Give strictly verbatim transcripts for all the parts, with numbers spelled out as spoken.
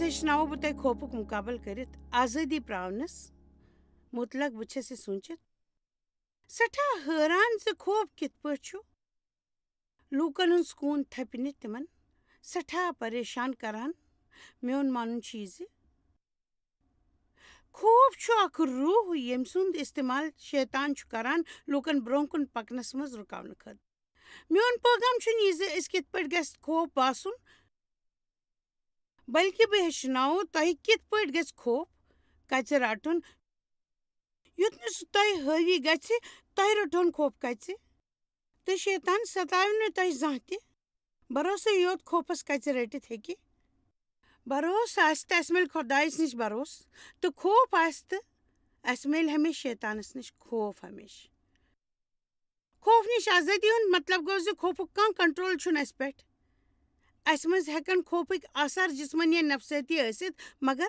ہیٚچھناوو بہٕ تۄہہِ خوفُک مُقابلہٕ کٔرِتھ آزٲدی پراونس مُتلق۔ بہٕ چھَس یہِ سوٗنٛچِتھ سٮ۪ٹھاہ حٲران زِ خوف کِتھ پٲٹھۍ چھُ لوٗکن ہُنٛد سکوٗن تھپہِ نِتھ تِمن سٮ۪ٹھاہ پریشان کران۔ میون مانُن چھُ یہِ زِ خوف چھُ اکھ روح، ییٚمہِ سُنٛد استعمال شیطان چھُ کران لوٗکن برٛونٛہہ کُن پکنس منٛز رُکاونہٕ خٲطرٕ۔ میون پیغام چھُنہٕ یہِ زِ أسۍ کِتھ پٲٹھۍ گژھِ خوف باسُن، بلکہِ بہٕ ہیٚچھناوو تۄہہِ کِتھ پٲٹھۍ گژھِ خوف کژِ رٹُن۔ یُتھ نہٕ سُہ تۄہہِ حٲوی گژھِ، تۄہہِ رٹہون خوف کژِ۔ تہٕ شیطان ستاوِ نہٕ تۄہہِ زانٛہہ تہِ۔ بھروسہٕ یوت خوفس کژِ رٔٹِتھ ہیٚکہِ۔ بھروسہٕ آسہِ تہٕ اسہِ میلہِ خۄدایس نِش بھروسہٕ، تہٕ خوف آسہِ تہٕ اسہِ میلہِ ہمیشہِ شیطانس نِش خوف ہمیشہِ۔ خوف نِش آزٲدی ہُنٛد مطلب گوٚو زِ خوفُک کانٛہہ کنٹرول چھُنہٕ اسہِ پٮ۪ٹھ۔ اسہِ منٛز ہٮ۪کن خوفٕکۍ آثار جسمٲنی یا نفسیٲتی ٲسِتھ، مگر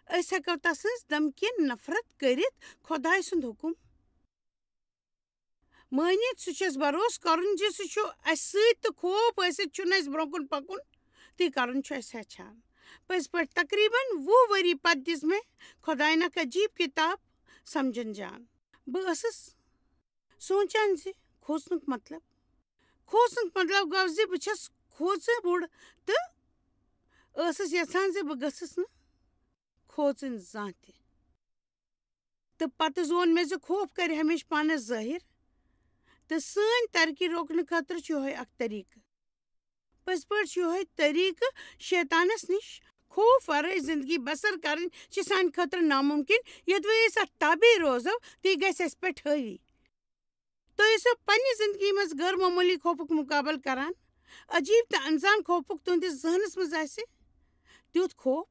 أسۍ ہٮ۪کو تسٕنٛز دمکین نفرت کٔرِتھ خۄداے سُنٛد حُکم مٲنِتھ۔ سُہ چھُ اَسہِ بھروسہٕ کرُن زِ سُہ چھُ اَسہِ سۭتۍ تہٕ خوف ٲسِتھ چھُنہٕ اَسہِ برٛونٛہہ کُن پکُن تہٕ یہِ کرُن چھُ اَسہِ ہیٚچھان۔ پٔزۍ پٲٹھۍ، تقریباً وُہ ؤری پتہٕ دِژ مےٚ خۄداین اکھ عجیب کتاب سمجھن جان۔ بہٕ ٲسٕس سونٛچان زِ کھوژنُک مطلب، کھوژنُک مطلب گوٚو زِ بہٕ چھَس کھوژٕ بوٚڑ تہٕ ٲسٕس یژھان زِ بہٕ گٔژھٕس نہٕ کھوژٕنۍ زانٛہہ تہِ۔ تہٕ پتہٕ زون مےٚ زِ خوف کرِ ہمیشہٕ پانس ظٲہِر، تہٕ سٲنۍ ترقی روکنہٕ خٲطرٕ چھُ یِہوٚے اکھ طریٖقہٕ۔ پٔزۍ پٲٹھۍ چھُ یِہوٚے طریٖقہٕ شیطانس نِش۔ خوف ورٲے زندگی بسر کرٕنۍ چھِ سانہِ خٲطرٕ ناممکن، یوٚدوَے أسۍ اتھ تابع روزو تہٕ یہِ گژھِ اسہِ پٮ۪ٹھ حٲوی۔ تُہۍ ٲسِو پننہِ زندگی منٛز غٲر معموٗلی خوفُک مُقابلہٕ کران، عجیب تہٕ انزان خوفُک تُہنٛدِس ذہنس منٛز آسہِ تیُتھ خوف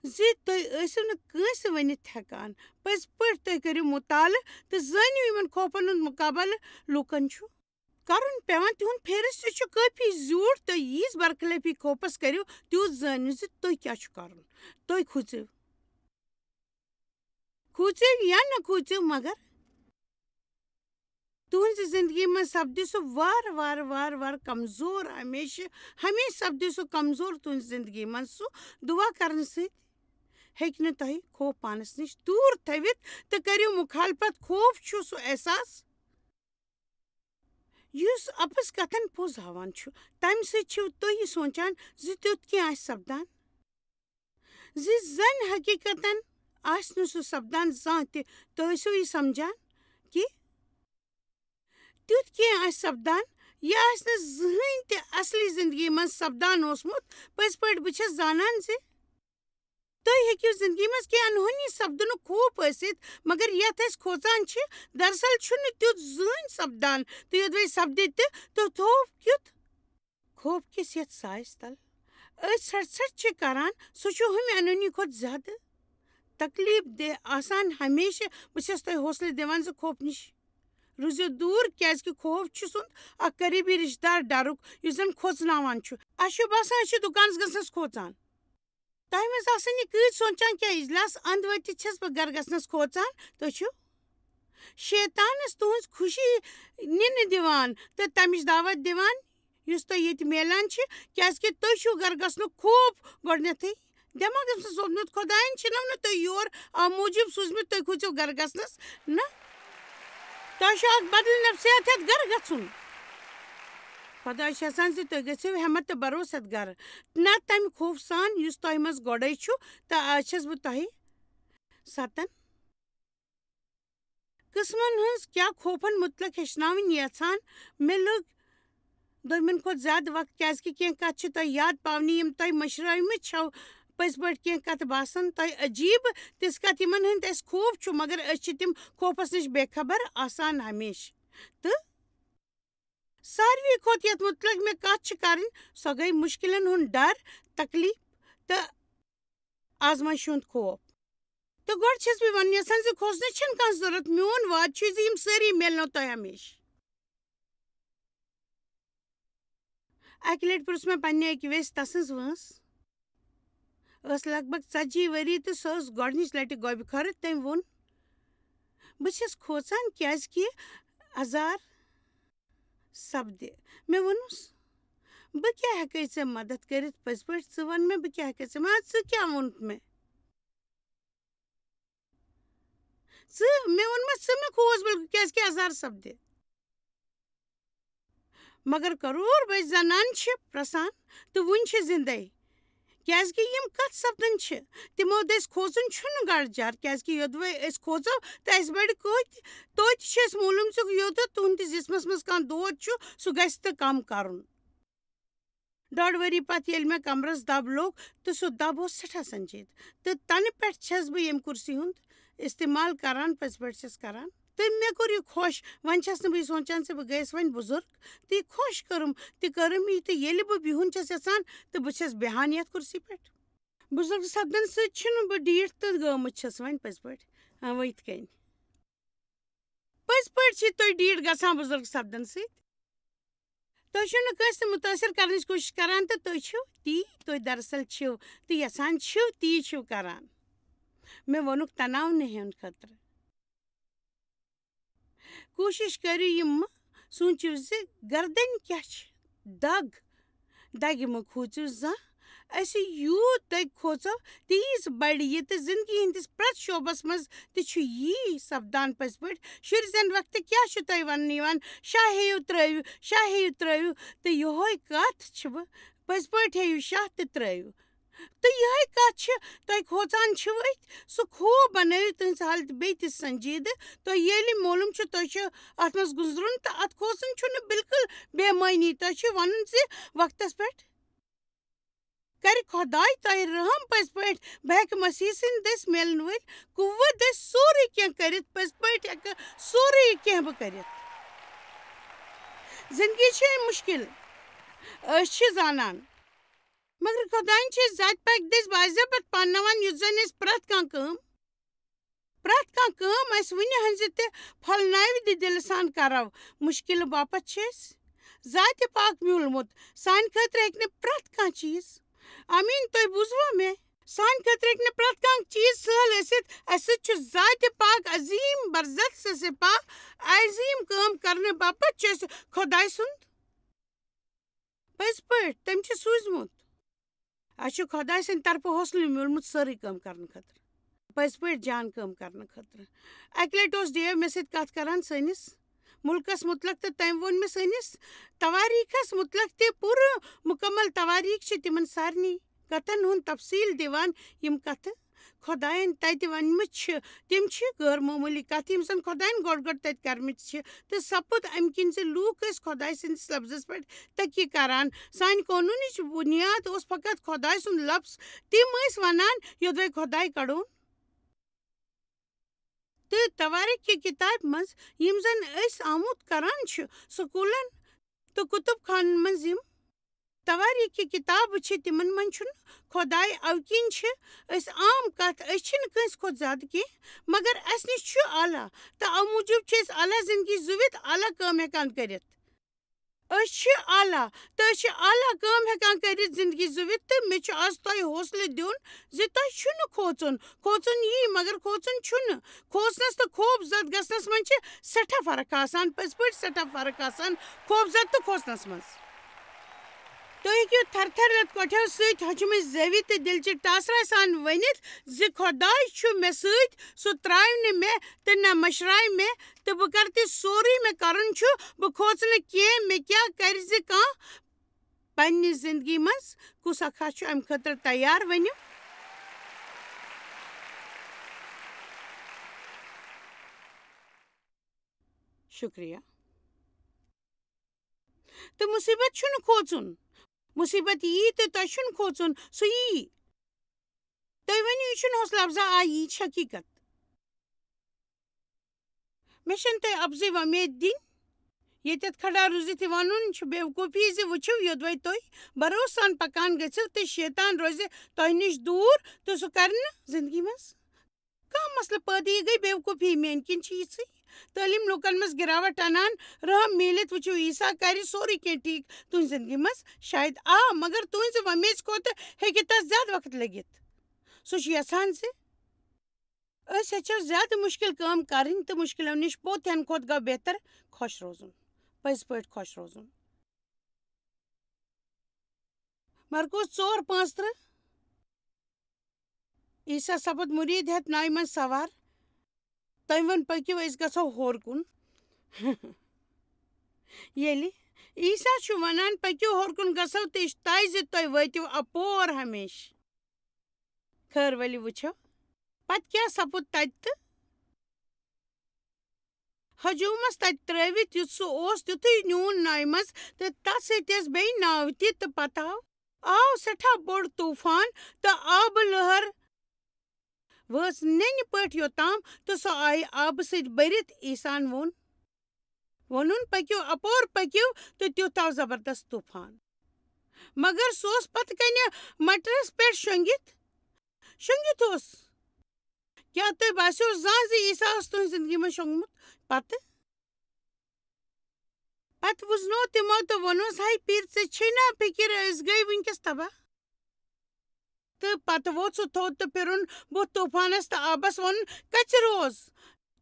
زِ تُہۍ ٲسِو نہٕ کٲنٛسہِ ؤنِتھ ہٮ۪کان۔ پٔزۍ پٲٹھۍ تُہۍ کٔرِو مُطالعہٕ تہٕ زٲنِو یِمن خوفن ہُنٛد مُقابلہٕ لوٗکن چھُ کرُن پٮ۪وان۔ تِہُنٛد فہرست چھُ کٲفی زیوٗٹھ، تہٕ ییٖژ برخلٲفی خوفس کٔرِو، تیوٗت زٲنِو زِ تُہۍ کیٛاہ چھُ کرُن۔ تُہۍ کھوٗژِو۔ کھوٗژِو یا نہ کھوٗژِو، مگر تُہنٛزِ زندگی منٛز سپدِ سُہ وارٕ وارٕ وارٕ وارٕ کمزور۔ ہمیشہٕ، ہمیشہٕ سپدِ سُہ کمزور تُہنٛزِ زندگی منٛز۔ سُہ دُعا کرنہٕ سۭتۍ ہیٚکہِ نہٕ تۄہہِ خوف پانس نِش دوٗر تھٲوِتھ، تہٕ کٔرِو مُخالفت۔ خوف چھُ سُہ احساس یُس اپُز کتھن پوٚز ہاوان چھُ۔ تمہِ سۭتۍ چھِو تُہۍ یہِ سونٛچان زِ تیُتھ کینٛہہ آسہِ سپدان، زِ زن حقیقتن آسہِ نہٕ سُہ سپدان زانٛہہ تہِ۔ تُہۍ ٲسِو یہِ سمجھان کہِ تیُتھ کینٛہہ آسہِ سپدان، یہِ آسہِ نہٕ زٕہٕنۍ تہِ اصلی زندگی منٛز سپدان اوسمُت۔ پٔزۍ پٲٹھۍ، بہٕ چھَس زانان زِ تُہۍ ہیٚکِو زندگی منٛز کینٛہہ انہونی سپدنُک خوف ٲسِتھ، مگر یتھ أسۍ کھوژان چھِ، دراصل چھُنہٕ تیُتھ زٕہٕنۍ سپدان۔ تہٕ یوٚدوَے سپدِ تہِ، تہٕ خوف کیُتھ؟ خوف کِس یتھ سایس تل أسۍ ژھٹھ ژھٹھ چھِ کران، سُہ چھُ ہُمہِ انہونی کھۄتہٕ زیادٕ تکلیف دہ آسان۔ ہمیشہٕ بہٕ چھَس تۄہہِ حوصلہٕ دِوان زِ خوف نِش روٗزِو دوٗر، کیازِ کہِ خوف چھُ سُنٛد اکھ قریبی رشتہٕ دار ڈرُک، یُس زن کھوژناوان چھُ۔ اَسہِ چھُ باسان أسۍ چھِ دُکانس گژھنس کھوژان۔ تۄہہِ منٛز آسن یہِ کۭتۍ سونٛچان، کیٛاہ اجلاس اند وٲتِتھ چھَس بہٕ گرٕ گژھنس کھوژان؟ تُہۍ چھِو شیطانس تُہنٛز خوشی نِنہٕ دِوان تہٕ تمِچ دعوت دِوان، یُس تۄہہِ ییٚتہِ میلان چھِ، کیازِ کہِ تُہۍ چھِو گرٕ گژھنُک خوف گۄڈٕنیتھٕے دٮ۪ماغس منٛز سوٗزمُت۔ خۄداین چھِنو نہٕ تُہۍ یور امہِ موٗجوٗب سوٗزمٕتۍ تُہۍ کھوٗژِو گرٕ گژھنس۔ نہ، تۄہہِ چھُ اکھ بدل نفسیات ہٮ۪تھ گرٕ گژھُن۔ خۄداے چھُ یژھان زِ تُہۍ گٔژھِو ہٮ۪مت تہٕ بھروسہٕ ہٮ۪تھ گرٕ، نتہٕ تمہِ خوف سان یُس تۄہہِ منٛز گۄڈے چھُ۔ تہٕ آز چھَس بہٕ تۄہہِ ستن قٕسمن ہٕنٛز کیٛاہ خوفن مُتلق ہیٚچھناوٕنۍ یژھان۔ مےٚ لوٚگ دوٚیمٮ۪ن کھۄتہٕ زیادٕ وقت، کیٛازِ کہِ کینٛہہ کتھٕ چھِ تۄہہِ یاد پاونہِ، یِم تۄہہِ مٔشرٲومٕتۍ چھَو۔ پٔزۍ پٲٹھۍ کینٛہہ کتھٕ باسن تۄہہِ عجیٖب، تِژھ کتھٕ، یِمن ہٕنٛدۍ اَسہِ خوف چھُ، مگر أسۍ چھِ تِم خوفس نِش بے خبر آسان ہمیشہٕ۔ تہٕ ساروی کھۄتہٕ یتھ مُتلق مےٚ کتھ چھِ کرٕنۍ، سۄ گٔے مُشکِلن ہُنٛد ڈر، تکلیف تہٕ آزمٲیشہِ ہُنٛد خوف۔ تہٕ گۄڈٕ چھَس بہٕ وَنُن یَژھان زِ کھوژنٕچ چھَنہٕ کانٛہہ ضروٗرت۔ میون وعدٕ چھُ زِ یِم سٲری میلنو تۄہہِ ہمیشہٕ۔ اَکہِ لَٹہِ پرُژھ مےٚ پنٛنہِ أکۍ ویسہِ تَسٕنٛز وٲنٛس۔ ٲس لگ بگ ژتجی ؤری تہٕ سۄ ٲس گۄڈٕنِچ لَٹہِ گۄبہِ کھۄرٕ۔ تٔمۍ ووٚن، "بہٕ چھَس کھوژان کیٛازِکہِ اَزار سپدِ۔" مےٚ ووٚنُس، بہٕ کیٛاہ ہٮ۪کَے ژےٚ مدد کٔرِتھ؟ پٔزۍ پٲٹھۍ، ژٕ وَن مےٚ، بہٕ کیٛاہ ہٮ۪کَے ژےٚ؟ مان، ژٕ کیٛاہ ووٚنُتھ مےٚ؟ ژٕ، مےٚ ووٚن مےٚ، ژٕ مےٚ کھوژ بِلکُل، کیٛازِکہِ اظہار سپدِ۔ مگر کرور بچہِ زنان چھِ پرٛسان تہٕ وُنہِ چھِ زِندَے۔ کیٛازِکہِ یِم کَتھ سپدان چھِ، تِمو دٔسۍ کھوژُن چھُنہٕ گڑجار، کیٛازِکہِ یوٚدوَے أسۍ کھوژو تہٕ اَسہِ بڑِ کوتہِ، توتہِ چھِ أسۍ معلوم زِ یوٚتَتھ تُہٕنٛدِس جسمس منٛز کانٛہہ دود چھُ، سُہ گژھِ تہٕ کم کرُن۔ ڈۄڈ ؤری پتہٕ ییٚلہِ مےٚ کمرس دب لوٚگ، تہٕ سُہ دب اوس سٮ۪ٹھاہ سنجیدٕ، تہٕ تنہٕ پٮ۪ٹھ چھَس بہٕ ییٚمہِ کُرسی ہُنٛد استعمال کران، پٔزۍ پٲٹھۍ چھَس کران۔ تہٕ مےٚ کوٚر یہِ خۄش، وۄنۍ چھَس نہٕ بہٕ یہِ سونٛچان زِ بہٕ گٔیَس وۄنۍ بُزرگ، تہٕ یہِ خۄش کٔرٕم، تہِ کٔرٕم یہِ، تہٕ ییٚلہِ بہٕ بِہُن چھَس یَژھان، تہٕ بہٕ چھَس بیٚہان یَتھ کُرسی پٮ۪ٹھ۔ بُزرگ سپدنہٕ سۭتۍ چھِنہٕ بہٕ ڈیٖٹھ تہٕ گٲمٕژ چھَس وۄنۍ پٔزۍ پٲٹھۍ، آ، وۄنۍ یِتھ کٔنۍ۔ پٔزۍ پٲٹھۍ چھِ تُہۍ ڈیٖٹھ گژھان بُزرگ سپدنہٕ سۭتۍ۔ تُہۍ چھِو نہٕ کٲنٛسہِ مُتٲثِر کرنٕچ کوٗشِش کران تہٕ تُہۍ چھِو تی، تُہۍ دراصل چھِو تہٕ یژھان چھِو تی چھِو کران۔ مےٚ ووٚنُکھ تناونہٕ ہیوٚن خٲطرٕ۔ کوٗشِش کٔرِو یہِ مہٕ سوٗنٛچِو زِ گردنۍ کیٛاہ چھِ دگ، دگہِ مہٕ کھوٗژِو زانٛہہ۔ اَسہِ یوٗت دگہِ کھوژو، تیٖژ بڑِ یہِ، تہٕ زندگی ہٕنٛدِس پرٛٮ۪تھ شعبس منٛز تہِ چھُ یی سپدان پٔزۍ پٲٹھۍ۔ شُرۍ زٮ۪نہٕ وقتہٕ کیٛاہ چھُ تۄہہِ وننہٕ یِوان؟ شاہ ہیٚیِو ترٛٲوِو، شاہ ہیٚیِو ترٛٲوِو، تہٕ یِہوٚے کتھ چھِ بہٕ، پٔزۍ پٲٹھۍ ہیٚیِو شاہ تہٕ ترٛٲوِو۔ تہٕ یِہوٚے کتھ چھِ، تۄہہِ کھوژان چھِو أتھۍ، سُہ خوب بنٲوِو تُہٕنٛزِ حالتہِ بیٚیہِ تہِ سنجیدٕ۔ تۄہہِ ییٚلہِ معلوم چھُ تۄہہِ چھُ اتھ منٛز گُزرُن، تہٕ اتھ کھوژُن چھُنہٕ بالکل بے معنی۔ تۄہہِ چھُ ونُن زِ وقتس پٮ۪ٹھ کرِ خۄداے تۄہہِ رحم پٔزۍ پٲٹھۍ۔ بہٕ ہٮ۪کہٕ مسیح سٕنٛدِ دٔسۍ میلن وٲلۍ قوت دٔسۍ سورُے کینٛہہ کٔرِتھ، پٔزۍ پٲٹھۍ ہٮ۪کہٕ سورُے کینٛہہ بہٕ کٔرِتھ۔ زندگی چھے مُشکِل، أسۍ چھِ زانان، مگر خۄدایَن چھِ أسۍ ذاتِ پاک دٔسۍ باضٲبطہٕ پانناوان، یُتھ زَن أسۍ پرٛٮ۪تھ کانٛہہ کٲم، پرٛٮ۪تھ کانٛہہ کٲم اَسہِ وُنہِ ہٕنٛزِ تہِ پھۄلناوِ دِ دِلہٕ سان کَرو۔ مُشکِلہٕ باپتھ چھِ أسۍ ذاتِ پاک میوٗلمُت۔ سانہِ خٲطرٕ ہیٚکہِ نہٕ پرٛٮ۪تھ کانٛہہ چیٖز، آمیٖن، تُہۍ بوٗزوا مےٚ؟ سانہِ خٲطرٕ ہیٚکہِ نہٕ پرٛٮ۪تھ کانٛہہ چیٖز سہل ٲسِتھ۔ اَسہِ سۭتۍ چھُ ذاتِ پاک عظیٖم برزت سپاہ، عظیٖم کٲم کرنہٕ باپتھ چھُ اَسہِ خۄداے سُنٛد پٔزۍ پٲٹھۍ، تٔمۍ چھُ سوٗزمُت۔ اَسہِ چھُ خۄداے سٕنٛدِ طرفہٕ حوصلہٕ میوٗلمُت سٲرٕے کٲم کرنہٕ خٲطرٕ، پٔزۍ پٲٹھۍ جان کٲم کرنہٕ خٲطرٕ۔ اَکہِ لَٹہِ اوس ڈیو مےٚ سۭتۍ کَتھ کران سٲنِس مُلکَس مُتلق، تہٕ تٔمۍ ووٚن مےٚ سٲنِس تواریٖخَس مُتلق تہِ، پوٗرٕ مُکمل تواریٖخ چھِ تِمَن سارنٕے کَتھَن ہُنٛد تفصیٖل دِوان، یِم کَتھٕ خۄدایَن تَتہِ وَنمٕژ چھِ۔ تِم چھِ غٲر معموٗلی کَتھٕ، یِم زَن خۄدایَن گۄڈٕ گۄڈٕ تَتہِ کَرمٕژ چھِ۔ تہٕ سَپُد اَمہِ کِنۍ زِ لوٗکھ ٲسۍ خۄداے سٕنٛدِس لفظَس پٮ۪ٹھ تٔکیہِ کران۔ سانہِ قونوٗنٕچ بُنیاد اوس فقط خۄداے سُنٛد لفظ۔ تِم ٲسۍ وَنان، یوٚدوَے خۄداے کَڑون۔ تہٕ تواریٖخ کہِ کِتابہِ منٛز یِم زَن أسۍ آمُت کران چھِ، سکوٗلَن تہٕ کُتُب خانَن منٛز یِم تواریٖخ کہِ کِتابہٕ چھِ، تِمَن منٛز چھُنہٕ خۄداے۔ اَوٕ کِنۍ چھِ أسۍ عام کَتھ، أسۍ چھِنہٕ کٲنٛسہِ کھۄتہٕ زیادٕ کینٛہہ، مگر اَسہِ نِش چھُ اعلیٰ، تہٕ اَمہِ موٗجوٗب چھِ أسۍ اعلیٰ زندگی زُوِتھ اعلیٰ کٲم ہٮ۪کان کٔرِتھ۔ أسۍ چھِ اعلیٰ، تہٕ أسۍ چھِ اعلیٰ کٲم ہٮ۪کان کٔرِتھ زندگی زُوِتھ، تہٕ مےٚ چھُ آز تۄہہِ حوصلہٕ دیُن زِ تۄہہِ چھُنہٕ کھوژُن۔ کھوژُن یی، مگر کھوژُن چھُنہٕ۔ کھوژنَس تہٕ خوف زد گژھنَس منٛز چھِ سٮ۪ٹھاہ فرق آسان، پٔزۍ پٲٹھۍ سٮ۪ٹھاہ فرق آسان خوف زد تہٕ کھوژنَس منٛز۔ تُہۍ ہیٚکِو تھر تھر رٮ۪تہٕ کۄٹھیو سۭتۍ ہۄچھمٕژ زٮ۪وِ تہٕ دِلچہِ ٹاسرا سان ؤنِتھ زِ خۄداے چھُ مےٚ سۭتۍ، سُہ ترٛاوِ نہٕ مےٚ تہٕ نہ مٔشراوِ مےٚ، تہٕ بہٕ کرٕ تہِ سورُے مےٚ کرُن چھُ، بہٕ کھوژٕ نہٕ کینٛہہ، مےٚ کیٛاہ کرِ زِ کانٛہہ۔ پننہِ زندگی منٛز کُس اکھ ہا چھُ امہِ خٲطرٕ تیار؟ ؤنِو۔ شُکریہ۔ تہٕ مُصیٖبت چھُنہٕ کھوژُن۔ مُصیٖبت یی تہٕ تۄہہِ چھُنہٕ کھوژُن، سُہ یی۔ تُہۍ ؤنِو، یہِ چھُنہٕ حوصلہٕ افزا، آ، یی چھِ حقیٖقت۔ مےٚ چھَنہٕ تۄہہِ اَپزٕے وۄمید دِنۍ۔ ییٚتٮ۪تھ کھڑا روٗزِتھ یہِ وَنُن چھُ بیوقوٗفی زِ وٕچھِو، یوٚدوَے تُہۍ بھروسہٕ سان پَکان گٔژھِو تہٕ شیطان روزِ تۄہہِ نِش دوٗر تہٕ سُہ کَرِ نہٕ زِندگی منٛز کانٛہہ مسلہٕ پٲدٕ۔ یہِ گٔے بیوقوٗفی، میٛانہِ کِنۍ چھِ یِژھٕے۔ تعلیٖم لوٗکَن منٛز گِراوٹ اَنان، رحم میٖلِتھ وٕچھِو، عیسیٰ کَرِ سورُے کینٛہہ ٹھیٖک تُہٕنٛزِ زِندگی منٛز۔ شاید آ، مگر تُہٕنٛزِ وۄمیژ کھۄتہٕ ہیٚکہِ تَس زیادٕ وقت لٔگِتھ۔ سُہ چھُ یَژھان زِ أسۍ ہیٚچھو زیادٕ مُشکِل کٲم کَرٕنۍ تہٕ مُشکِلو نِش پوٚت ہٮ۪نہٕ کھۄتہٕ گوٚو بہتر خۄش روزُن، پٔزۍ پٲٹھۍ خۄش روزُن۔ مرکوز ژور پانٛژترٕہ۔ عیسیٰ سپُد مُریٖد ہٮ۪تھ ناوِ منٛز سوار۔ تٔمۍ ووٚن، "پٔکِو، أسۍ گژھو ہور کُن۔" ییٚلہِ عیسیٰ چھُ وَنان، "پٔکِو ہور کُن گژھو، تہٕ یہِ چھُ طے زِ تُہۍ وٲتِو اَپور ہمیشہٕ۔" خٲر، ؤلِو وٕچھو، پَتہٕ کیٛاہ سَپُد تَتہِ تہٕ ہجومس تتہِ ترٲوِتھ یُتھ سُہ اوس، تیُتھُے نیوٗن ناوِ منٛز تہٕ تس سۭتۍ ٲس بیٚیہِ ناو تہِ، تہٕ پتہٕ آو، آو سٮ۪ٹھاہ بوٚڑ طوفان تہٕ آبہٕ لہر وٲژ نٮ۪نہِ پٲٹھۍ یوٚتام تہٕ سۄ آیہِ آبہٕ سۭتۍ بٔرِتھ۔ عیسیٰ ہن ووٚن، ووٚنُن، "پٔکِو، اپور پٔکِو"، تہٕ تیُتھ آو زبردست طوفان۔ مگر سُہ اوس پتہٕ کنہِ مٹرس پٮ۪ٹھ شۄنٛگِتھ، شۄنٛگِتھ اوس۔ کیٛاہ تۄہہِ باسیو زانٛہہ زِ عیسیٰ اوس تُہنٛزِ زندگی منٛز شۄنٛگمُت؟ پتہٕ، پتہٕ وُزنوو تِمو تہٕ ووٚنُس، "ہے پیر، ژےٚ چھے نا فِکر، أسۍ گٔے وٕنکیٚس تباہ؟" تہٕ پتہٕ ووت سُہ تھوٚد تہٕ پھِرُن بُتھ طوفانس تہٕ آبس، ووٚن، "کژِ روز؟"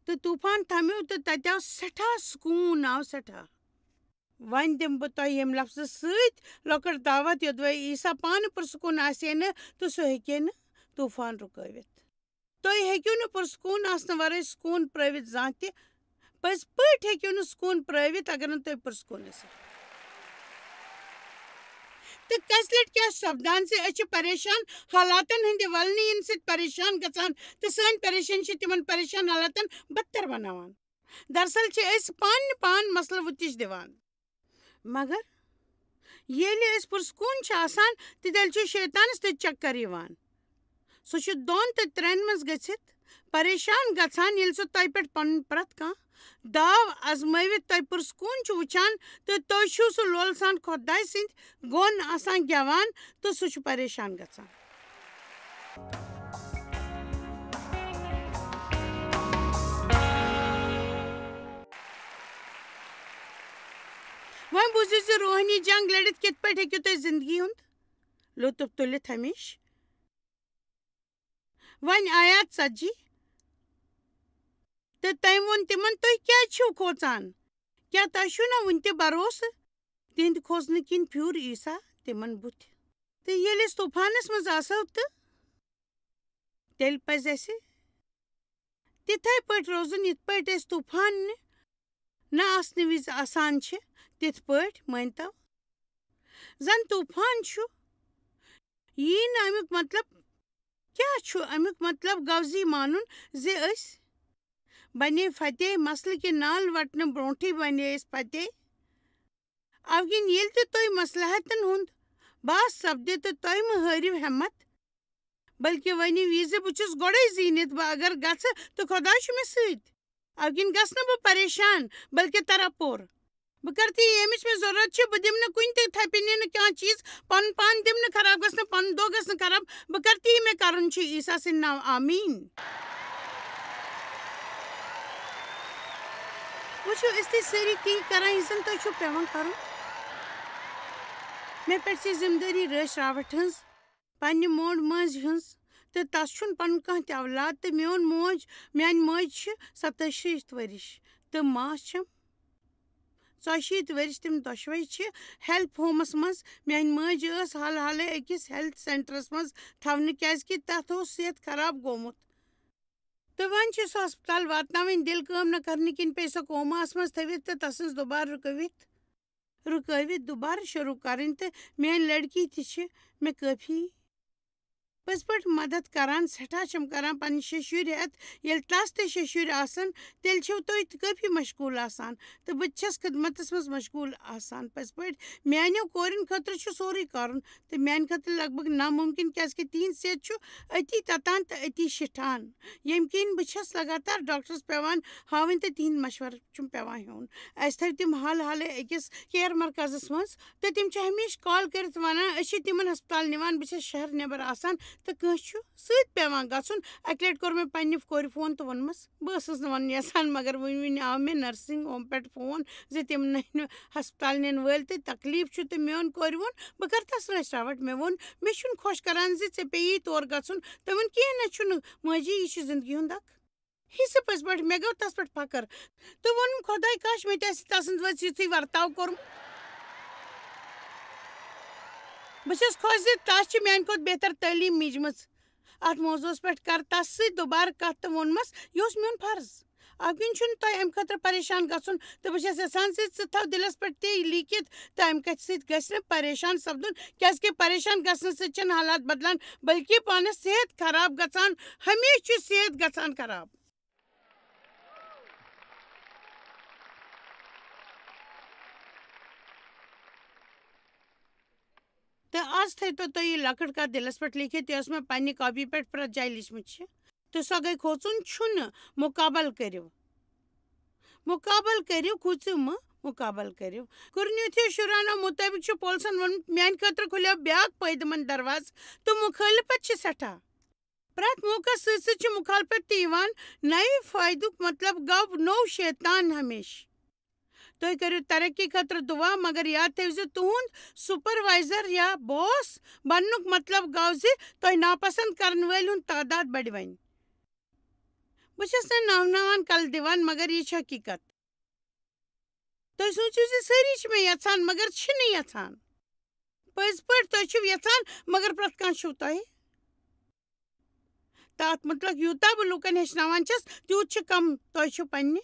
تہٕ طوفان تھمیو تہٕ تتہِ آو سٮ۪ٹھاہ سکوٗن، آو سٮ۪ٹھاہ۔ وۄنۍ دِمہٕ بہٕ تۄہہِ ییٚمہِ لفظہٕ سۭتۍ لۄکٕٹ دعوت، یوٚدوَے عیسیٰ پانہٕ پُرسکوٗن آسہِ ہے نہٕ تہٕ سُہ ہیٚکہِ ہے نہٕ طوفان رُکٲوِتھ۔ تُہۍ ہیٚکِو نہٕ پُرسکوٗن آسنہٕ ورٲے سکوٗن پرٛٲوِتھ زانٛہہ تہِ۔ پٔزۍ پٲٹھۍ ہیٚکِو نہٕ سکوٗن پرٛٲوِتھ اگر نہٕ تُہۍ پُرسکوٗن ٲسِو۔ تہٕ کژِ لٹہِ کیٛاہ چھُ سپدان زِ أسۍ چھِ پریشان حالاتن ہٕنٛدِ ولنہٕ یِنہٕ سۭتۍ پریشان گژھان تہٕ سٲنۍ پریشٲنی چھِ تِمن پریشان حالاتن بدتر بناوان۔ دراصل چھِ أسۍ پانہٕ پان مسلہٕ وُتِش دِوان۔ مگر ییٚلہِ أسۍ پُرسکوٗن چھِ آسان، تہٕ تیٚلہِ چھُ شیطانس تہِ چکر یِوان۔ سُہ چھُ دۄن تہٕ ترٛٮ۪ن منٛز گٔژھِتھ پریشان گژھان، ییٚلہِ سُہ تۄہہِ پٮ۪ٹھ پنُن پرٛٮ۪تھ کانٛہہ داو آزمٲوِتھ تۄہہِ پُرسکوٗن چھُ وٕچھان تہٕ تُہۍ چھِو سُہ لولہٕ سان خۄداے سٕنٛدۍ گۄن آسان گٮ۪وان تہٕ سُہ چھُ پریشان گژھان۔ وۄنۍ بوٗزِو زِ روحٲنی جنگ لٔڑِتھ کِتھ پٲٹھۍ ہیٚکِو تُہۍ زندگی ہُنٛد لطف تُلِتھ ہمیشہٕ۔ وۄنۍ آیات ژتجی۔ تہٕ تٔمۍ ووٚن تِمن، "تُہۍ کیٛازِ چھِو کھوژان؟ کیٛاہ تۄہہِ چھُو نہ وُنہِ تہِ بھروسہٕ؟" تِہنٛدِ کھوژنہٕ کِنۍ پھیوٗر عیسیٰ تِمن بُتھِ۔ تہٕ ییٚلہِ أسۍ طوفانس منٛز آسو، تہٕ تیٚلہِ پزِ اسہِ تِتھے پٲٹھۍ روزُن، یِتھ پٲٹھۍ أسۍ طوفان نہِ نہ آسنہٕ وِزِ آسان چھِ، تِتھ پٲٹھۍ مٲنۍتو زن طوفان چھُ۔ یی نہٕ امیُک مطلب کیٛاہ چھُ؟ امیُک مطلب گوٚو زِ مانُن زِ أسۍ بنے فتح، مسلہٕ کہِ نال وٹنہٕ برونٹھٕے بنے أسۍ فتح۔ اوگِن ییٚلہِ تہِ تُہۍ مصلحتن ہُنٛد باس سپدِ تہٕ تُہۍ مہٕ ہٲرِو ہٮ۪متھ، بلکہِ ؤنِو یہِ زِ بہٕ چھُس گۄڈَے زیٖنِتھ، بہٕ اگر گژھٕ تہٕ خۄداے چھُ مےٚ سۭتۍ۔ اوگِن گژھٕ نہٕ بہٕ پریشان، بلکہِ ترٕ اپور۔ بہٕ کرٕ تی ییٚمِچ مےٚ ضروٗرت چھِ، بہٕ دِمہٕ نہٕ کُنہِ تہِ تھپہِ نِنہٕ کانٛہہ چیٖز، پنُن پان دِمہٕ نہٕ خراب گژھنہٕ، پنُن دۄہ گژھِ نہٕ خراب، بہٕ کرٕ تی یہِ مےٚ کرُن چھُ عیسیٰ سٕنٛدِ ناوٕ، آمیٖن۔ وٕچھِو، أسۍ تہِ سٲری تی کران، یہِ زن تۄہہِ چھُو پٮ۪وان کرُن۔ مےٚ پٮ۪ٹھ چھِ ذمہٕ دٲری رٲچھ راوٹھ ہٕنٛز، پننہِ مول مٲنٛزِ ہٕنٛز، تہٕ تس چھُنہٕ پنُن کانٛہہ تہِ اولاد، تہٕ میون موج، میانہِ ماجہِ چھِ ستٲجی شیٖتھ ؤرِش، تہٕ ماس چھم ژۄیہِ شیٖتھ ؤرِش۔ تِم دۄشوے چھِ ہیلپ ہومس منٛز۔ میانہِ ماجہِ ٲس حال حالے أکِس ہیلتھ سینٹرس منٛز تھاونہٕ، کیازِ کہِ تتھ اوس صحت خراب گوٚمُت۔ تہٕ وۄنۍ چھِ سۄ ہسپتال واتناوٕنۍ، دِل کٲم نہ کرنہٕ کِنۍ پیٚیہِ سۄ کوماہس منٛز تھٲوِتھ تہٕ تسٕنٛز دُبارٕ رُکٲوِتھ، رُکٲوِتھ دُبارٕ شروٗع کرٕنۍ۔ تہٕ میٲنۍ لڑکی تہِ چھِ مےٚ کٲفی پٔزۍ پٲٹھۍ مدد کران، سٮ۪ٹھاہ چھَم کران پنٕنۍ شےٚ شُرۍ ہٮ۪تھ۔ ییٚلہِ تس تہِ شےٚ شُرۍ آسن، تیٚلہِ چھِو تُہۍ تہِ کٲفی مشغوٗل آسان۔ تہٕ بہٕ تہِ چھَس خدمتس منٛز مشغوٗل آسان۔ پٔزۍ پٲٹھۍ میانیو کورٮ۪ن خٲطرٕ چھُ سورُے کرُن، تہٕ میانہِ خٲطرٕ لگ بگ نامُمکِن، کیازِ کہِ تِہنٛد صحت چھُ أتی تتان تہٕ أتی شِٹھان، ییٚمہِ کِنۍ بہٕ چھَس لگاتار ڈاکٹرس پٮ۪وان ہاوٕنۍ تہٕ تِہنٛد مشورٕ چھُم پٮ۪وان ہیوٚن۔ اَسہِ تھٲوۍ تِم حال حالے أکِس کیر مرکزس منٛز، تہٕ تِم چھِ ہمیشہِ کال کٔرِتھ وَنان، "أسۍ چھِ تِمن ہسپتال نِوان، بہٕ چھَس شہر نٮ۪بر آسان تہٕ کٲنٛسہِ چھُ سۭتۍ پٮ۪وان گژھُن۔" اَکہِ لٹہِ کوٚر مےٚ پننہِ کورِ فون تہٕ ووٚنمَس، بہٕ ٲسٕس نہٕ وَنُن یژھان، مگر وٕنہِ وٕنہِ آو مےٚ nursing home پٮ۪ٹھ فون زِ تِم نَنہِ ہسپتال نِنہٕ وٲلۍ تہٕ تکلیف چھُ، تہٕ میون کورِ ووٚن، بہٕ کر تس رٲچھ راوٹھ؟ مےٚ ووٚن، مےٚ چھُنہٕ خۄش کران زِ ژےٚ پیٚیی تور گژھُن۔ تٔمۍ ووٚن، "کینٛہہ نہ چھُنہٕ ماجی، یہِ چھُ زندگی ہُنٛد اکھ حصہٕ پٔزۍ پٲٹھۍ۔" مےٚ گوٚو تس پٮ۪ٹھ فخر تہٕ ووٚنُم، "خۄداے کاش مےٚ تہِ آسہِ تسٕنٛدِ وٲژ یُتھُے ورتاو کوٚرمُت۔" بہٕ چھَس خۄش زِ تس چھِ میانہِ کھۄتہٕ بہتر تعلیٖم میٖجمٕژ۔ اتھ موضوعس پٮ۪ٹھ کر تس سۭتۍ دُبارٕ کتھ تہٕ ووٚنمس، یہِ اوس میون فرض۔ اَمہِ کِنۍ چھُنہٕ تۄہہِ اَمہِ خٲطرٕ پریشان گژھُن، تہٕ بہٕ چھَس یژھان زِ ژٕ تھاو دِلس پٮ۪ٹھ تہِ یہِ لیٖکھِتھ، تہٕ اَمہِ کتھِ سۭتۍ گژھِ نہٕ پریشان سپدُن، کیازِ کہِ پریشان گژھنہٕ سۭتۍ چھِنہٕ حالات بدلان، بلکہِ پانس صحت خراب گژھان، ہمیشہِ چھُ صحت گژھان خراب۔ تہٕ از تھٲیتو تُہۍ یہِ لۄکٕٹ کتھ دِلس پٮ۪ٹھ لیٖکھِتھ، یۄس مےٚ پننہِ کاپی پٮ۪ٹھ پرٛٮ۪تھ جایہِ لیٖچھمٕژ چھِ۔ تہٕ سۄ گٔے کھوژُن چھُنہٕ، مُقابل کٔرِو۔ مُقابل کٔرِو، کھوٗژِو مہٕ، مُقابل کٔرِو۔ قرنیوتھیو شُرانو مُطٲبِق چھُ پولسن ووٚنمُت، میانہِ خٲطرٕ کھُلیو بیاکھ پٲیدٕ مند دروازٕ، تہٕ مُخٲلفت چھِ سٮ۪ٹھاہ۔ پرٛٮ۪تھ موقعس سۭتۍ سۭتۍ چھُ مُخالفت تہِ یِوان۔ نَوِ فٲیدُک مطلب گوٚو نوٚو شیطان ہمیشہٕ۔ تُہۍ کٔرِو ترقی خٲطرٕ دُعا، مگر یاد تھٲوِزِ، تُہُنٛد سپروائزر یا باس بننُک مطلب گوٚو زِ تۄہہِ ناپسند کرن وٲلۍ ہُنٛد تعداد بڑِ وۄنۍ۔ بہٕ چھَس نہٕ ناوناوان کلہٕ دِوان، مگر یہِ چھِ حقیقت۔ تُہۍ سوٗنٛچِو زِ سٲری چھِ مےٚ یژھان، مگر چھِنہٕ یژھان۔ پٔزۍ پٲٹھۍ تُہۍ چھِو یژھان، مگر پرٛٮ۪تھ کانٛہہ چھُو تۄہہِ۔ تہٕ اَتھ مُتعلِق یوٗتاہ بہٕ لوٗکَن ہیٚچھناوان چھَس، تیوٗت چھُ کَم تۄہہِ چھُو پنٛنہِ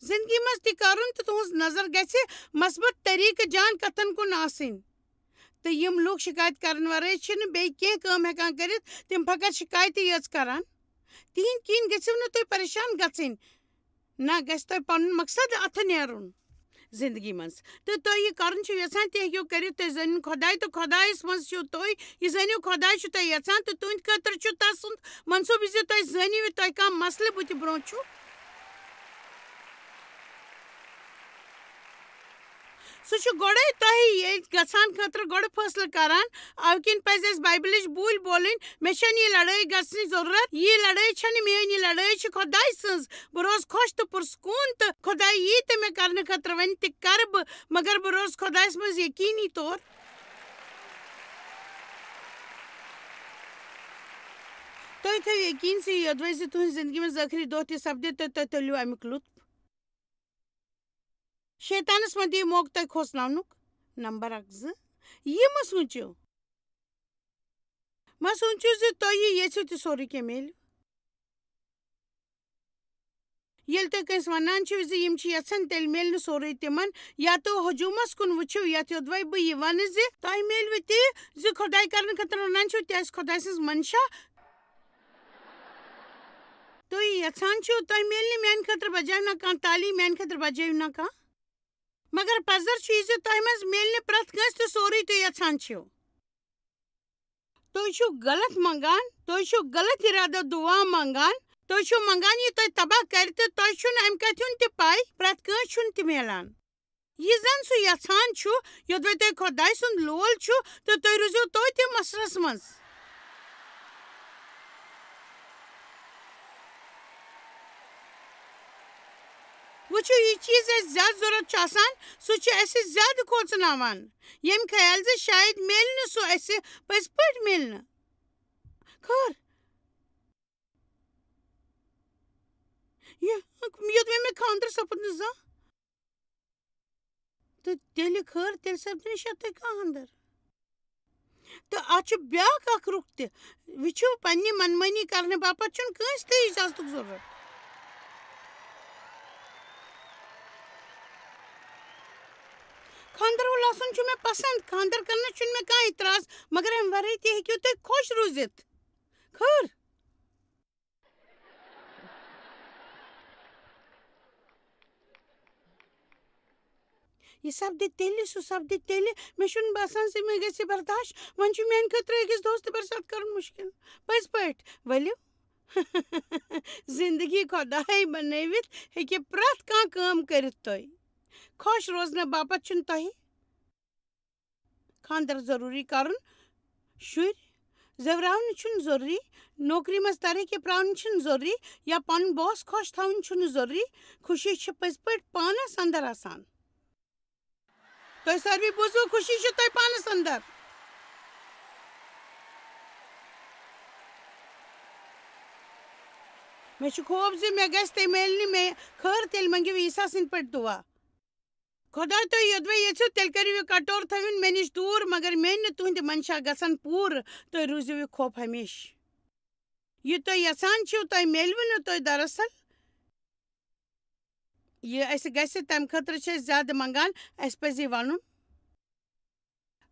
زِندگی منٛز تہِ کَرُن، تہٕ تُہٕنٛز نظر گژھِ مثبت طریٖقہٕ جان کَتھَن کُن آسٕنۍ۔ تہٕ یِم لوٗکھ شِکایت کَرَن وَرٲے چھِنہٕ بیٚیہِ کینٛہہ کٲم ہٮ۪کان کٔرِتھ، تِم فقط شِکایتٕے یٲژ کَران۔ تِہِنٛدۍ کِنۍ گٔژھِو نہٕ تُہۍ پریشان گژھٕنۍ۔ نہ گژھِ تۄہہِ پنُن مقصد اتھٕ نیرُن زندگی منٛز۔ تہٕ تُہۍ یہِ کرُن چھِو یژھان، تہِ ہیٚکِو کٔرِتھ۔ تُہۍ زٲنِو خۄداے تہٕ خۄدایس منٛز چھِو تُہۍ۔ یہِ زٲنِو خۄداے چھُ تۄہہِ یژھان تہٕ تُہنٛدِ خٲطرٕ چھُ تسُنٛد منصوٗبہٕ زِ تُہۍ زٲنِو یہِ تۄہہِ کانٛہہ مسلہٕ بُتھِ برونٛہہ چھُ۔ سُہ چھُ گۄڈَے تۄہہِ ییٚتہِ گژھان خٲطرٕ گۄڈٕ فٲصلہٕ کران۔ اَوٕ کِنۍ پَزِ اَسہِ بایبلٕچ بوٗلۍ بولٕنۍ۔ مےٚ چھَنہٕ یہِ لڑٲے گژھنٕچ ضروٗرت۔ یہِ لڑٲے چھَنہٕ میٛٲنۍ، یہِ لڑٲے چھِ خۄداے سٕنٛز۔ بہٕ روزٕ خۄش تہٕ پُرسکوٗن تہٕ خۄداے یی تہٕ مےٚ کرنہٕ خٲطرٕ وَنہِ تہِ کرٕ بہٕ، مگر بہٕ روزٕ خۄدایَس منٛز یقیٖنی طور۔ تُہۍ تھٲیِو یقیٖن زِ یوٚدوَے زِ تُہٕنٛزِ زِندگی منٛز ٲخری دۄہ تہِ سپدِ تہٕ تُہۍ تُلِو اَمیُک لُطف۔ شیطانس مہ دِیِو موقعہٕ تۄہہِ کھوژناونُک۔ نمبر اکھ، زٕ، یہِ مہ سوٗنٛچِو۔ مہ سوٗنٛچِو زِ تۄہہِ یہِ یژھِو تہِ سورُے کینٛہہ میلہِ۔ ییٚلہِ تُہۍ کٲنٛسہِ ونان چھِو زِ یِم چھِ یژھان، تیٚلہِ میلہِ نہٕ سورُے تِمن، یا تُہۍ ہجوٗمس کُن وٕچھِو، یتھ یوٚدوَے بہٕ یہِ ونہٕ زِ تۄہہِ میلوٕ تہِ زِ خۄداے کرنہٕ خٲطرٕ ونان چھِو، تہِ آسہِ خۄداے سٕنٛز منشا۔ تُہۍ یژھان چھِو، تۄہہِ میلہِ نہٕ میانہِ خٲطرٕ بجایہِ نہ کانٛہہ تعلیٖم، میانہِ خٲطرٕ بجٲیِو نہ کانٛہہ۔ مگر پزر چھُ یہِ زِ تۄہہِ منٛز میلہِ نہٕ پرٛٮ۪تھ کٲنٛسہِ تہِ سورُے تُہۍ یژھان چھِو۔ تُہۍ چھِو غلط منٛگان، تُہۍ چھِو غلط ارادو دُعا منٛگان، تُہۍ چھِو منٛگان یہِ تۄہہِ تباہ کرِ تہٕ تۄہہِ چھُنہٕ امہِ کتھِ ہُنٛد تہِ پَے، پرٛٮ۪تھ کٲنٛسہِ چھُنہٕ تہِ میلان۔ یہِ زن سُہ یژھان چھُ، یوٚدوَے تۄہہِ خۄداے سُنٛد لول چھُ، تہٕ تُہۍ روٗزِو توتہِ مصرس منٛز۔ وٕچھِو، یہِ چیٖز اَسہِ زیادٕ ضوٚرَتھ چھُ آسان، سُہ چھُ اَسہِ زیادٕ کھوژناوان، ییٚمہِ خیال زِ شاید میلہِ نہٕ سُہ اَسہِ پٔزۍ پٲٹھۍ میلہِ نہٕ۔ خٲر، یہِ، یوٚدوَے مےٚ خانٛدر سپُد نہٕ زانٛہہ۔ تہٕ تیٚلہِ خٲر، تیٚلہِ سپدِ نہٕ شاید تۄہہِ کانٛہہ اندر۔ تہٕ اتھ چھُ بیٛاکھ اکھ رُخ تہِ۔ وٕچھِو، پننہِ منمٲنی کرنہٕ باپتھ چھُنہٕ کٲنٛسہِ تہِ اجازتُک ضروٗرت۔ خانٛدر وول آسُن چھُ مےٚ پسنٛد، خانٛدر کرنس چھُنہٕ مےٚ کانٛہہ اعتراض، مگر امہِ ورٲے تہِ ہیٚکِو تُہۍ خۄش روٗزِتھ۔ خٲر۔ یہِ سپدِ تیٚلہِ، سُہ سپدِ تیٚلہِ۔ مےٚ چھُنہٕ باسان زِ مےٚ گژھِ برداش۔ وۄنۍ چھُ میانہِ خٲطرٕ أکِس دوستہٕ برسات کرُن مُشکِل۔ پٔزۍ پٲٹھۍ، ؤلِو۔ زندگی خۄداے بنٲوِتھ ہیٚکہِ پرٛٮ۪تھ کانٛہہ کٲم کٔرِتھ تۄہہِ۔ خۄش روزنہٕ باپتھ چھُنہٕ تۄہہِ خانٛدر ضروٗری کرُن، شُرۍ زٮ۪وراونہٕ چھُنہٕ ضروٗری، نوکری منٛز ترقی پراونہٕ چھُنہٕ ضروٗری، یا پنُن باس خۄش تھاوُن چھُنہٕ ضروٗری۔ خوشی چھِ پٔزۍ پٲٹھۍ پانس اندر آسان۔ تۄہہِ ساروٕے بوٗزوٕ، خوشی چھِ تۄہہِ پانس اندر۔ مےٚ چھُ خوف زِ مےٚ گژھِ تہِ میلہِ نہٕ مےٚ۔ خٲر، تیٚلہِ منٛگِو عیسیٰ سٕنٛدۍ پٲٹھۍ دُعا۔ خۄداے، تُہۍ یوٚدوَے ییٚژھِو، تیٚلہِ کٔرِو یہِ کَٹور، تھٲوِن مےٚ نِش دوٗر، مگر مےٚ نہٕ تُہٕنٛدِ منشا گژھن پوٗرٕ۔ تُہۍ روٗزِو یہِ خوف ہمیشہِ۔ یہِ تُہۍ یَژھان چھِو، تۄہہِ میلوٕ نہٕ تۄہہِ دراصل۔ یہِ اَسہِ گژھِ، تَمہِ خٲطرٕ چھِ أسۍ زیادٕ منٛگان، اَسہِ پَزِ یہِ وَنُن۔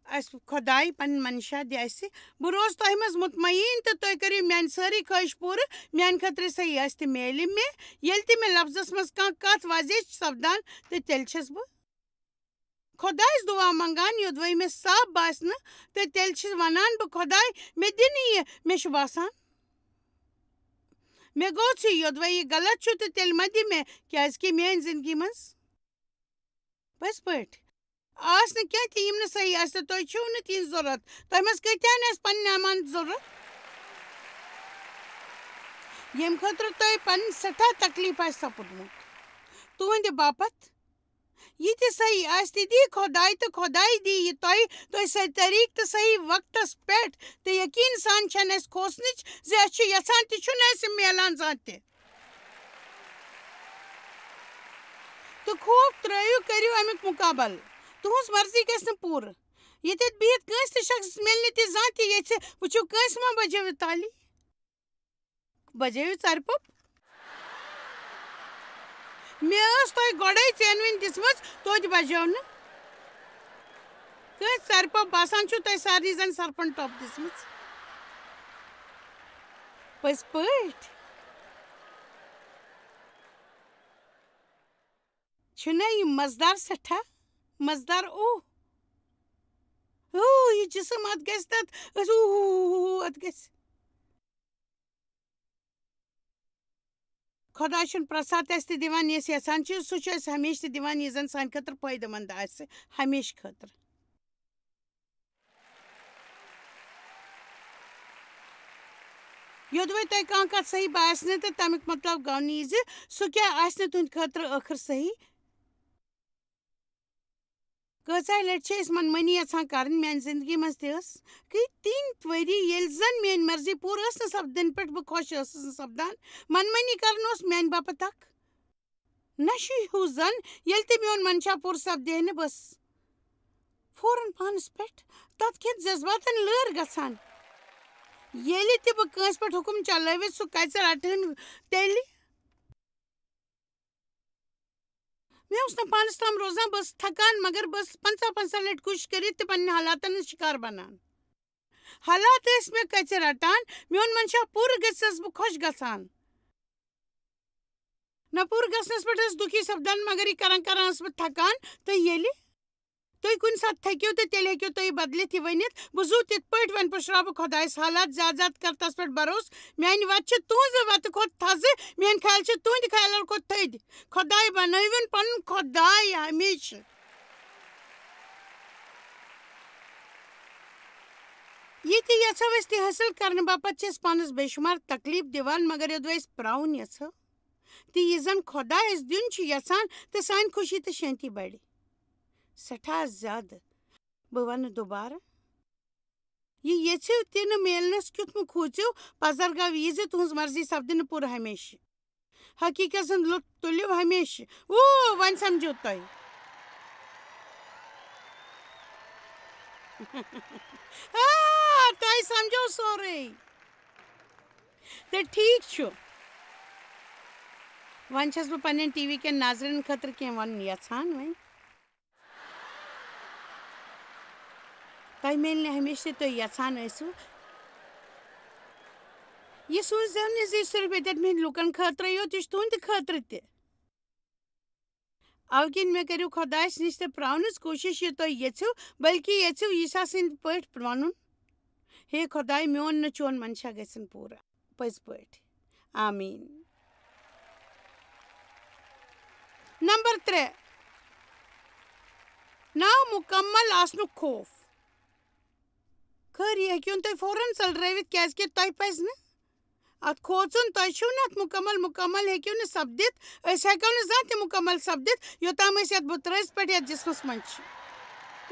اَسہِ خۄداے پَنٕنۍ منشا دِ اَسہِ۔ بہٕ روزٕ تۄہہِ منٛز مطمئن تہٕ تُہۍ کٔرِو میٛانہِ سٲرٕے خٲہِش پوٗرٕ۔ میٛانہِ خٲطرٕ صحیح آسہِ تہِ میلہِ مےٚ۔ ییٚلہِ تہِ مےٚ لفظس منٛز کانٛہہ کَتھ واضح چھِ سپدان، تہٕ تیٚلہِ چھَس بہٕ خۄدایَس دُعا منٛگان، یوٚدوَے مےٚ صاف باسہِ نہٕ، تہٕ تیٚلہِ چھِ وَنان بہٕ، "خۄداے، مےٚ دِ نہٕ یہِ، مےٚ چھُ باسان، مےٚ گوٚو ژٕے، یوٚدوَے یہِ غلط چھُ، تہٕ تیٚلہِ مہ دِ مےٚ، کیٛازِکہِ میٛانہِ زِندگی منٛز پٔزۍ پٲٹھۍ آسہِ نہٕ کینٛہہ تہِ، یِم نہٕ صحیح آسہِ، تہٕ تۄہہِ چھُو نہٕ تِہِنٛز ضوٚرَتھ۔ تۄہہِ منٛز کۭتیٛاہ ہَن آسہِ پنٕنۍ اَمانت ضوٚرَتھ، ییٚمہِ خٲطرٕ تۄہہِ پنٕنۍ سٮ۪ٹھاہ تکلیٖف آسہِ سپُدمُت تُہٕنٛدِ باپتھ؟" یہِ تہِ صحیح آسہِ، تہِ دی خۄداے، تہٕ خۄداے دی یہِ تۄہہِ، تۄہہِ صحیح طریٖقہٕ تہٕ صحیح وقتس پٮ۪ٹھ۔ تہٕ یقیٖن سان چھَنہٕ اَسہِ کھوژنٕچ زِ اَسہِ چھُ یَژھان تہِ چھُنہٕ اَسہِ میلان زانٛہہ تہِ۔ تہٕ خوف ترٛٲیِو، کٔرِو اَمیُک مُقابلہٕ۔ تُہٕنٛز مرضی گژھِ نہٕ پوٗرٕ۔ ییٚتٮ۪تھ بِہِتھ کٲنٛسہِ تہِ شخصس میلہِ نہٕ تہِ زانٛہہ تہِ ییٚژھِ، وٕچھِو، کٲنٛسہِ ما بجٲوِو تالی؟ بجٲوِو ژَرِ پوٚپ؟ مےٚ ٲس تۄہہِ گۄڈَے ژینوٕنۍ دِژمٕژ، توتہِ بجٲو نہٕ۔ کٲنٛسہِ ژَرِ پوٚپ باسان چھُو تۄہہِ سارنٕے زَن سرپنٛچ ٹۄپھ دِژمٕژ؟ پٔزۍ پٲٹھۍ؟ چھُنہ یہِ مزٕدار سٮ۪ٹھاہ؟ مزٕدار، اوہ۔ اوہ، یہِ جسم اَتھ گژھِ تَتھ، أسۍ، اوہ، اَتھ گژھِ۔ خۄداے چھُنہٕ پرٛٮ۪تھ ساتہٕ اَسہِ تہِ دِوان، یہِ أسۍ یَژھان چھِ، سُہ چھُ اَسہِ ہمیشہِ تہِ دِوان، یہِ زَن سانہِ خٲطرٕ فٲیدٕ مند آسہِ، ہمیشہِ خٲطرٕ۔ یوٚدوَے تۄہہِ کانٛہہ کَتھ صحیح باسہِ نہٕ تہٕ تَمیُک مطلب گوٚو نہٕ یہِ زِ سُہ کیٛاہ آسہِ نہٕ تُہٕنٛدِ خٲطرٕ ٲخٕر صحیح۔ کۭژاہ لَٹہِ چھِ أسۍ من مٲنی یَژھان کَرٕنۍ؟ میٛانہِ زِندگی منٛز تہِ ٲس گٔے تِم ؤری، ییٚلہِ زَن میٛٲنۍ مرضی پوٗرٕ ٲس نہٕ سپدان، پٮ۪ٹھ بہٕ خۄش ٲسٕس نہٕ سپدان۔ من مٲنی کَرٕنۍ اوس میٛانہِ باپتھ اَکھ نشہٕ ہیوٗ زَن۔ ییٚلہِ تہِ میون منشا پوٗرٕ سپدِ ہے نہٕ، بہٕ ٲسٕس فوراً پانَس پٮ۪ٹھ تَتھ کھٮ۪تھ جذباتَن لٲر گژھان۔ ییٚلہِ تہِ بہٕ کٲنٛسہِ پٮ۪ٹھ حُکُم چلٲوِتھ سُہ کَژِ رَٹہٕ ہن تیٚلہِ۔ مےٚ اوس نہٕ پانَس تام روزان، بہٕ ٲسٕس تھکان، مگر بہٕ ٲسٕس پنٛژاہ پنٛژاہ لَٹہِ کوٗشِش کٔرِتھ تہِ پنٛنٮ۪ن حالاتَن ہٕنٛز شِکار بَنان۔ حالات ٲسۍ مےٚ کَژِ رَٹان، میون منشا پوٗرٕ گٔژھِس بہٕ خۄش گژھان۔ نہ پوٗرٕ گژھنَس پٮ۪ٹھ ٲسٕس دُکھی سپدان، مگر یہِ کران کران ٲسٕس بہٕ تھکان۔ تہٕ ییٚلہِ تُہۍ کُنہِ ساتہٕ تھٔکِو تہٕ تیٚلہِ ہیٚکِو تُہۍ یہِ بدلِتھ یہِ ؤنِتھ، بہٕ زُو تِتھ پٲٹھۍ وۄنۍ پُشراو بہٕ خۄدایَس حالات، زیادٕ زیادٕ کر تَس پٮ۪ٹھ بھروسہٕ۔ میٛانہِ وَتہِ چھِ تُہٕنٛزِ وَتہِ کھۄتہٕ تھَزٕ، میٛٲنۍ خیال چھِ تُہٕنٛدِ خیالو کھۄتہٕ تھٔدۍ۔ خۄداے بنٲوِن پَنُن خۄداے ہمیشہٕ۔ یہِ تہِ یژھو أسۍ تہِ حٲصِل کرنہٕ باپتھ چھِ أسۍ پانس بے شمار تکلیف دِوان، مگر یوٚدوَے أسۍ پراوُن یژھو تہٕ یہِ زن خۄداے اَسہِ دیُن چھُ یژھان تہٕ سانہِ خوشی تہٕ شٲنتی بڑِ سٮ۪ٹھاہ زیادٕ۔ بہٕ ونہٕ دُبارٕ، یہِ یژھِو تہِ نہٕ میلنس کیُتھ مہٕ کھوٗژِو، پزر گوٚو یہِ زِ تُہنٛز مرضی سپدِ نہٕ پوٗرٕ ہمیشہٕ۔ حقیقت سُنٛد لطف تُلِو ہمیشہٕ۔ او، وۄنۍ سمجھو تۄہہِ۔ آ، تۄہہِ سمجھو سورُے۔ تہٕ ٹھیٖک چھُ۔ وۄنۍ چھَس بہٕ پننٮ۪ن ٹی وی کٮ۪ن ناظریٖنَن خٲطرٕ کینٛہہ وَنُن یَژھان وۄنۍ۔ تۄہہِ میلہِ نہٕ ہمیشہِ تہِ تُہۍ یژھان ٲسِو۔ یہِ سوٗززیو نہٕ زِ صرف ییٚتٮ۪ن میٛٲنۍ لُکن خٲطرَے یوت، یہِ چھُ تُہنٛدِ خٲطرٕ تہِ۔ اَوٕ کِنۍ مےٚ کٔرِو خۄدایَس نِش تہِ پرٛاونٕچ کوٗشِش، یہِ تُہۍ یژھِو، بلکہِ یژھِو عیسیٰ سٕنٛدۍ پٲٹھۍ وَنُن، ہے خۄداے، میون نہٕ چون منشا گژھن پوٗرٕ۔ پٔزۍ پٲٹھۍ۔ آمیٖن۔ نمبر ترٛےٚ، نامُکمل آسنُک خوف۔ خٲر، یہِ ہیٚکِو نہٕ تُہۍ فوراً ژٔلرٲوِتھ، کیٛازِکہِ تۄہہِ پَزِ نہٕ اَتھ کھوژُن۔ تۄہہِ چھُو نہٕ اَتھ مُکمل، مُکمل ہیٚکِو نہٕ سپدِتھ۔ أسۍ ہیٚکو نہٕ زانٛہہ تہِ مُکمل سپدِتھ، یوٚتام أسۍ یَتھ بُترٲژ پٮ۪ٹھ یَتھ جسمس منٛز چھِ۔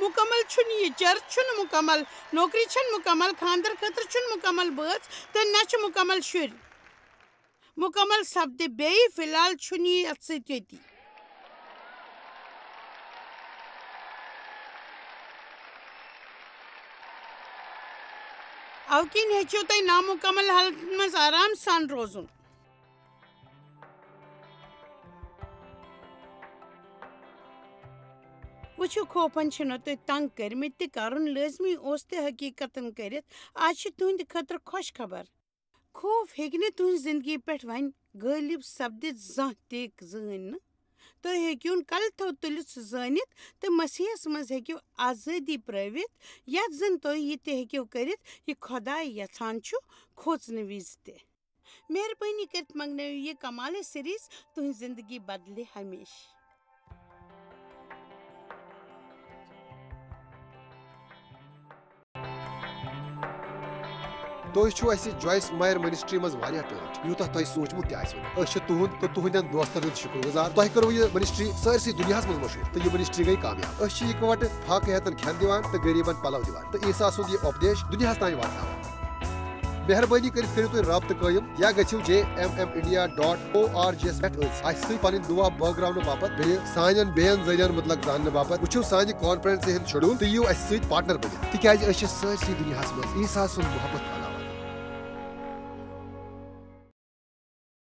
مُکمل چھُنہٕ یہِ، چرچ چھُنہٕ مُکمل، نوکری چھَنہٕ مُکمل، خانٛدر خٲطرٕ چھُنہٕ مُکمل بٲژ تہٕ نہ چھِ مُکمل شُرۍ۔ مُکمل سپدِ بیٚیہِ، فی الحال چھُنہٕ یہِ یَتھ سۭتۍ ییٚتی۔ اوٕ کِنۍ ہیٚکِو تُہۍ نامُکمل حالتہِ منٛز آرام سان روزُن۔ وٕچھِو، خوفن چھِنہٕ تُہۍ تنگ کٔرمٕتۍ تہِ کرُن لٲزمی اوس تہِ حقیقتن کٔرِتھ۔ آز چھِ تُہنٛدِ خٲطرٕ خۄش خبر۔ خوف ہیٚکہِ نہٕ تُہنٛزِ زندگی پٮ۪ٹھ وۄنۍ غٲلب سپدِتھ زانٛہہ تہِ زٕہٕنۍ نہٕ۔ تُہۍ ہیٚکِو کلہٕ تھوٚد تُلِتھ سُہ زٲنِتھ تہٕ مسیحس منٛز ہیٚکِو آزٲدی پرٲوِتھ، یتھ زن تُہۍ یہِ تہِ ہیٚکِو کٔرِتھ، یہِ خۄداے یژھان چھُ، کھوژنہٕ وِزِ تہِ۔ مہربٲنی کٔرِتھ منگنٲوِو یہِ کمالٕچ سیریز تُہنٛز زندگی بدلہِ ہمیشہٕ۔ تُہۍ چھِو اَسہِ جویس مایر منسٹری منٛز واریاہ ٹٲٹھۍ، یوٗتاہ تۄہہِ سوٗنٛچمُت تہِ آسِوٕ نہٕ۔ أسۍ چھِ تُہُنٛد تہٕ تُہٕنٛدٮ۪ن دوستن ہُنٛد شُکر گُزار۔ تۄہہِ کٔروٕ یہِ منسٹری سٲرسٕے دُنیاہَس منٛز مشہوٗر تہٕ یہِ منسٹری گٔے کامیاب۔ أسۍ چھِ یِکہٕ وَٹہٕ فاقہٕ ہیتن کھٮ۪ن دِوان تہٕ غریٖبن پلو دِوان تہٕ عیسیٰ سُنٛد یہِ اُپدیش دُنیاہَس تام واتناوان۔ مہربٲنی کٔرِتھ کٔرِو تُہۍ رابطہٕ قٲیِم یا گٔژھِو J M M India dot O R G یَس پٮ۪ٹھ أتھۍ اَسہِ سۭتۍ پنٕنۍ دُعا بٲگراونہٕ باپتھ، بیٚیہِ سانٮ۪ن بیٚین ذٔریعن مُتلق زاننہٕ باپتھ۔ وٕچھِو سانہِ کانفرنسہِ ہُنٛد شیڈول تہٕ یِیِو اَسہِ سۭتۍ پارٹنر بٔنِتھ، تِکیازِ أسۍ چھِ سٲرسٕے دُنیاہَس منٛز عیسیٰ سُنٛد محبت پھٔہلاوان۔